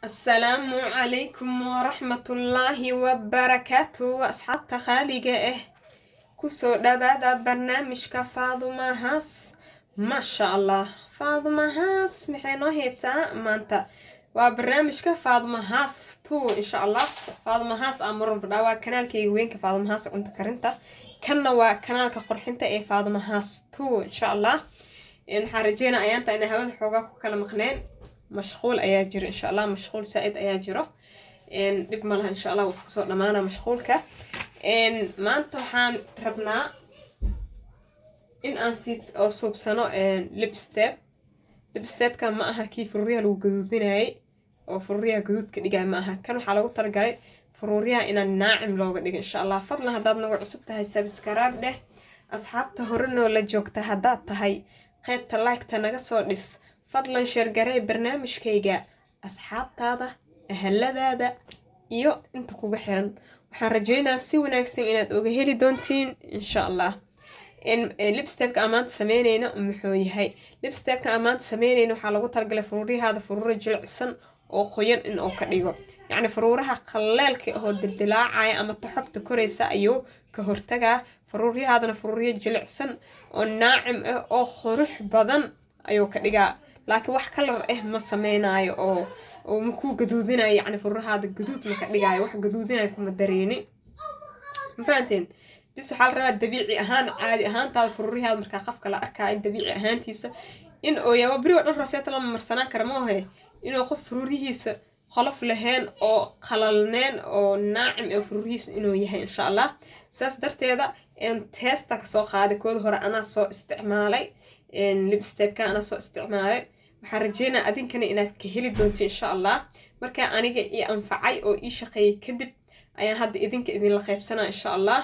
Asalaamu calaykum waraxmatullaahi wabarakaatu. Asxaabta qaaliga ah, kusoo dhawaada barnaamijka Faaduma Haas. Maasha Allah, Faaduma Haas maxay noo heysaa maanta? Waa barnaamijka Faaduma Haas two, insha Allah. Faaduma Haas aa marwalba dhaa, waa kanaalkayga weynka Faaduma Haas cunto karinta. Kanna waa kanaalka qurxinta ee Faaduma Haas two, insha Allah. Waxaan rajeynaa ayaanta inay hawada xoogaa ku kala maqneen. Mashquul ayaa jiro, insha Allah, mashquul saa-id ayaa jiro. Dhib ma laha, insha Allah, wuu iska soo dhamaana mashquulka. Maanta waxaan rabnaa in aan sii oo suubsano lip stain. Lip stainka ma aha kii furuuryaha lagu gaduudinayay oo furuuryaha gaduudka dhigaya ma aha. Kan waxaa lagu talagalay furuuryaha inaan naacim looga dhigo, insha Allah. Fadlan, haddaad nagu cusub tahay, subscribe dheh. Asxaabta hore noo la joogta haddaad tahay, qaybta like-ta naga soo dhis. Fadlan share garee barnaamijkayga asxaabtaada, ahaladaada iyo inta kuga xiran. Waxaan rajeynayaa si wanaagsan inaad oga heli doontiin, insha Allah. Lip stainka aan maanta sameyneyno muxuu yahay? Lip stainka aan maanta sameyneyno waxaa lagu talagalay furuuryahaada furuuro jilicsan oo qoyan in uu ka dhigo, yacni furuuraha qaleelka ahoo dildilaacaya ama taxobta koraysa ayuu ka hortagaa. Furuuryahaadana furuuryo jilicsan oo naacim ah oo qurux badan ayuu ka dhigaa, laakiin wax color ah ma sameynaayo oo makuu gaduudinayo. Yacni furuurahaada gaduud ma ka dhigaayo, wax gaduudinayo kuma dareeni. Ma fahanteen? Bis waxaa la rabaa dabiici ahaan, caadi ahaantaada furuuryahaada markaa qofka la arkaayo dabiici ahaantiisa in oo yaaba. Beri oo dhan roseeta lama marsanaan kara moohe, inuu qof furuuryihiisa qolof lahayn oo qalalneen oo naacim ee furuuryihiisa inuu yahay, insha Allah. Saas darteeda test kasoo qaaday. Kooda hore anaa soo isticmaalay, lip stainka anaa soo isticmaalay. Waxaan rajeynaa adinkana inaad ka heli doonto, insha Allah. Markaa aniga ii anfacay oo ii shaqeeyay kadib ayaan hadda idinka idinla qaybsanaa, insha Allah.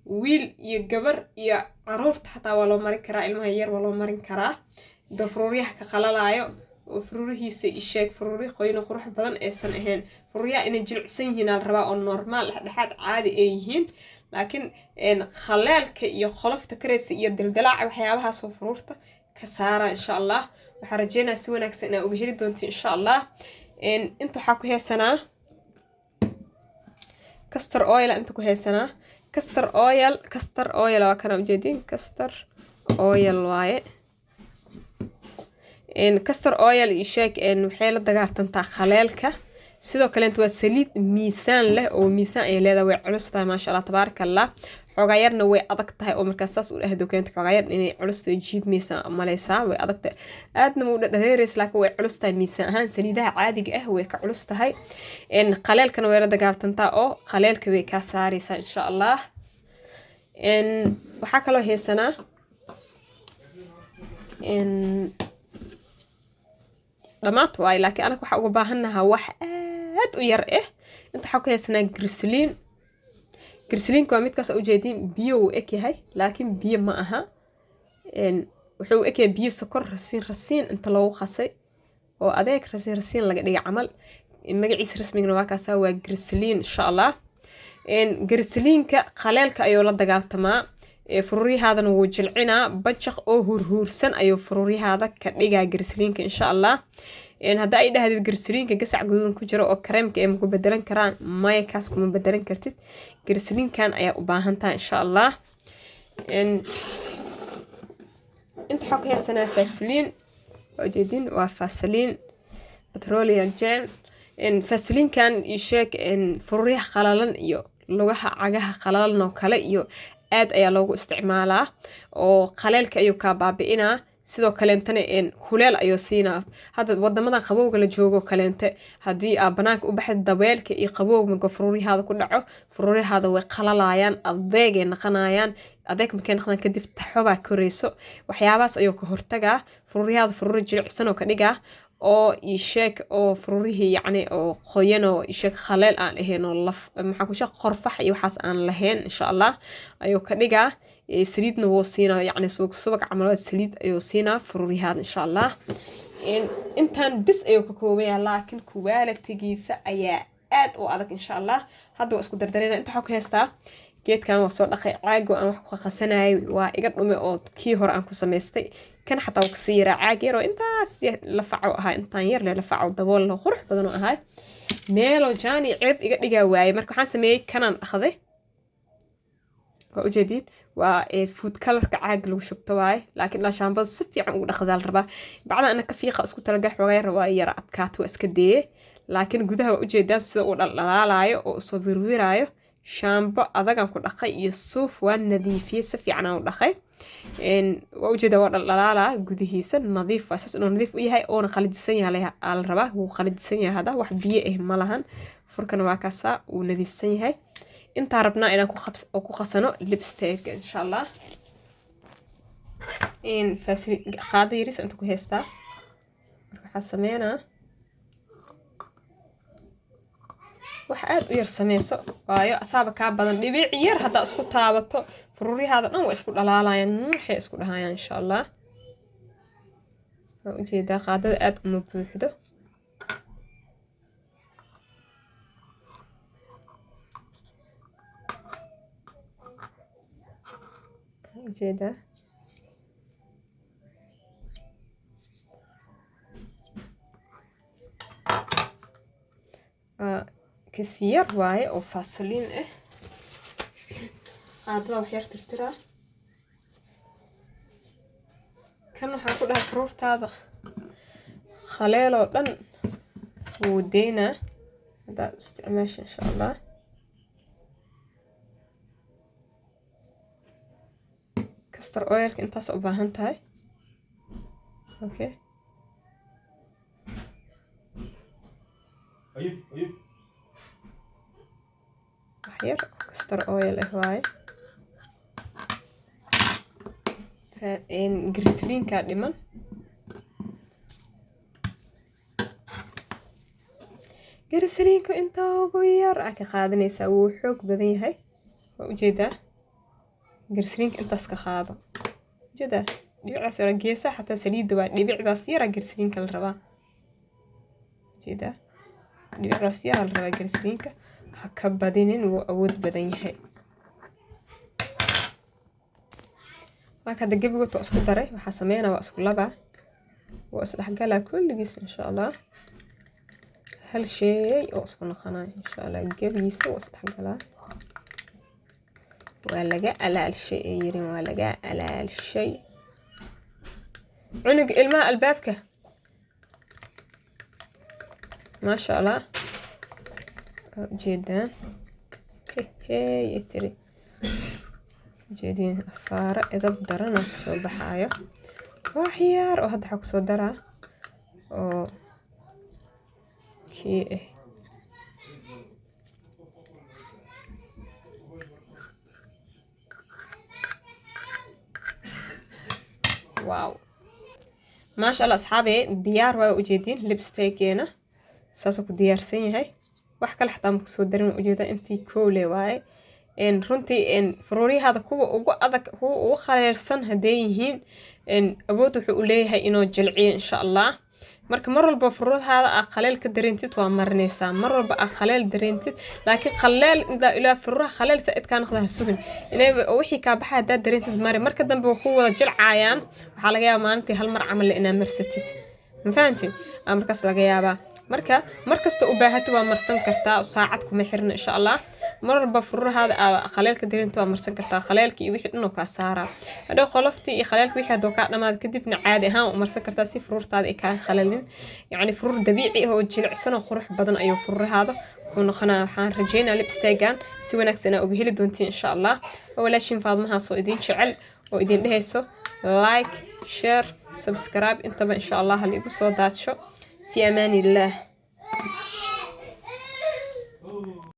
Wiil iyo gabar iyo caruurta xataa waa loo marin karaa, ilmaha yar waa loo marin karaa. Doo furuuryaha ka qalalaayo oo furuurihiisa isheeg furuuri qoyno qurux badan aysan ahayn, furuuryaha inay jilicsan yihiin aa la rabaa oo normal, dhexdhexaad, caadi ay yihiin, laakiin khaleelka iyo qolofta karaysa iyo dildilaaca, waxyaabahaasoo furuurta ka saara, insha Allah. Waxaan rajeynaa si wanaagsan inaa uga heli doonto, insha Allah. Inta waxaa ku heesanaa castor oil. Inta ku heesanaa castor oil. Castor oil waa kana, ujeedin, castor oil waaye. Castor oil iyo sheeg waxay la dagaaltantaa khaleelka. Sidoo kaleenta waa saliid miisaan leh oo miisaan ay leedahay. Way culus tahay, maasha Allah, tabaaraka Allah. Xoogaa yarna way adag tahay oo markaas saas u dhahdo keenta xoogaa yar inay culus tahay jiidmaysa maleysaa. Way adag tahay, aadna ma u dhadhareereysa, laakiin way culus tahay miisaan ahaan. Saliidaha caadiga ah way ka culus tahay. Qaleelkana way la dagaaltantaa oo qaleelka way kaa saareysaa, insha Allah. Waxaa kaloo heesanaa dhammaad waaye, laakiin anaga waxaa uga baahannahaa wax aad u yar ah. Inta waxaa ku haysanaa glycerin. Glycerinka waa midkaas ujeediin. Biyo wuu eg yahay, laakiin biyo ma aha. Wuxuu u egyahay biyo sokor rasiin rasiin inta loogu qasay oo adeeg rasiin rasiin laga dhigay camal. Magaciisa rasmigana waa kaasa, waa glycerin, insha Allah. Glycerinka qaleelka ayuu la dagaaltamaa, furuuryahaadana wuu jilcinaa, bajaq oo huurhuursan ayuu furuuryahaada ka dhigaa glycerinka, insha Allah. Hadda ay dhahdid glycerinka gasac guduudan ku jiro oo kareemka ee maku bedelan karaan? Maya, kaas kuma bedelan kartid. Glycerinkan ayaa u baahan tahay, insha Allah. Inta waxaa ku haysanaa Vaseline. Ujeedin, waa Vaseline petroleum gel. Vaselinkan iyo sheeg furuuryaha qalalan iyo lugaha, cagaha qalalan oo kale iyo aad ayaa loogu isticmaalaa oo qaleelka ayuu kaa baabi'inaa. Sidoo kaleentana kuleel ayuu siinaa. Hadda wadamadan qabowga la joogo kaleente, haddii aa banaanka u baxda, dabeelka iyo qabowga marka furuuryahaada ku dhaco, furuuryahaada way qalalayaan, adeegay naqanayaan. Adeeg markay naqdaan kadib taxobaa korayso. Waxyaabahaas ayuu ka hortagaa. Furuuryahaada furuuro jilicsan oo ka dhigaa oo isheeg oo furuurihii yacni oo qoyan oo isheeg khaleel aan ahayn oo laf maxaa ku sheeg qorfax iyo waxaas aan lahayn, insha Allah, ayuu ka dhigaa. Saliidna wuu siinaa, yacni subag subag camal saliid ayuu siinaa furuuryahaada, insha Allah. Intaan bis ayuu ka koobaya, laakiin qualitygiisa ayaa aad u adag, insha Allah. Hadda waa isku dardarayna. Inta waxaa ku haystaa Geedkan waa soo dhaqay, caago aan wax ku qasanayay waa iga dhume oo kii hore aan ku samaystay. Kan xataa waa kasii yaraa, caag yar oo intaas la faco ahaa, intaan yar le la faco, dabool la qurux badan oo ahaa, meeloo jaani cirib iga dhigaa waayey. Marka waxaan sameeyey kanaan dhaqday, waa ujeediin, waa food colorka caag lagu shubto waaye, laakiin ilaa shaambada si fiican ugu dhaqdaa la rabaa. Bacda ana ka fiiqa isku talagal, xoogaa yar waa yara adkaato, waa iska deeye, laakiin gudaha waa ujeedaa sida uu dhaldhalaalayo oo usoo wirwiraayo. Shaambo adagaan ku dhaqay iyo suuf, waa nadiifiyey, si fiican aan u dhaqay. Waa ujeedaa, waa dhaldhalaalaa gudihiisa, nadiif waa. Saas inuu nadiif u yahay oona qalajisan yahay aa la rabaa. Wuu qalajisan yahay hadda, wax biyo ah ma lahan. Furkana waa kaasaa, wuu nadiifsan yahay. Intaa rabnaa inaan ku qasano lipstick, insha Allah. Qaado yaris inta ku haystaa. Marka waxaa sameynaa wax aada u yar sameyso, waayo asaaba kaa badan. Dhibic yar haddaa isku taabato, faruuryahaada dhan waa isku dhalaalayaan, waxay isku dhahayaan, insha Allah. Waa ujeedaa, qaadada aada uma buuxdo. Ujeedaa, waa kasiyar waaye oo faasaliin ah. Qaadada wax yar tirtiraa. Kan waxaan ku dhahay faruurtaada khaleeloo dhan wuu deynaa haddaad isticmaasha, insha Allah. Castor oilka intaas u baahan tahay, okay. Ayub, Ayub. Wax yar oo castor oil ah waaye. Grisliinkaa dhiman. Grisliinku inta ugu yar aa ka qaadanaysaa, wuu xoog badan yahay, waa ujeedaa. Grisliinka intaas ka qaado, ujeedaa dhibicdaas yara geesaha, xataa saliidda waa dhibicdaas yara grisliinka la rabaa. Ujeedaa, dhibicdaas yara la rabaa grisliinka, ha ka badinin, wuu awood badan yahay. Marka hadda gebigood waa isku daray. Waxaa sameynaa waa isku labaa, waa isdhexgalaa kulligiis, insha Allah. Hal shay oo isku noqonaya, insha Allah. Gebigiisa waa isdhexgalaa, waa laga alaalshay ee yirin, waa laga alaalshay. Cunug ilmaha albaabka, maasha Allah, waa ujeedaan. Hey tiri, ujeediin, afaaro edab daran oo kasoo baxaayo. Wax yar oo hadda waxaa kusoo daraa oo kii ah. Wow, maasha Allah, asxaabe, diyaar waa. Ujeediin lipstickeena saasuu ku diyaarsan yahay. Wax kale xataa ma kusoo darin, waa ujeedaa, intii koole waaye. Runtii faruuryahaada kuwa ugu adag, kuwa ugu khaleelsan hadday yihiin, awood wuxuu u leeyahay inuu jilciyo, insha Allah. Marka mar walba faruuryahaada aa qaleel ka dareentid, waa marinaysaa. Mar walba aa qaleel dareentid, laakiin qaleel ilaa faruuraha qaleel saaid kaa noqda ha sugin. Inay wixii kaa baxa haddaad dareentid, mari. Marka dambe waa ku wada jilcaayaan. Waxaa laga yaabaa maalintii hal mar camal inaa marsatid, ma fahantin? Markaas laga yaabaa. Marka markasta u baahato waa marsan kartaa, saacad kuma xirna, insha Allah. Mar walba faruurahaada aa khaleelka dareento waa marsan kartaa, khaleelka iyo wixii dhan oo kaa saaraa. Hadhow qoloftii iyo khaleelka wixii hadduu kaa dhamaado kadibna, caadi ahaan waa u marsan kartaa si furuurtaada ay kaa khalalin. Yacni furuur dabiici ah oo jilicsan oo qurux badan ayuu furuurahaada ku noqonaa. Waxaan rajeynaa lipstickan si wanaagsan aa uga heli doontiin, insha Allah. Oo walaashiin Faadmahaas oo idin jecel oo idin dhehayso like, share, subscribe intaba, insha Allah, hal igu soo daadsho. Fi amaan illah.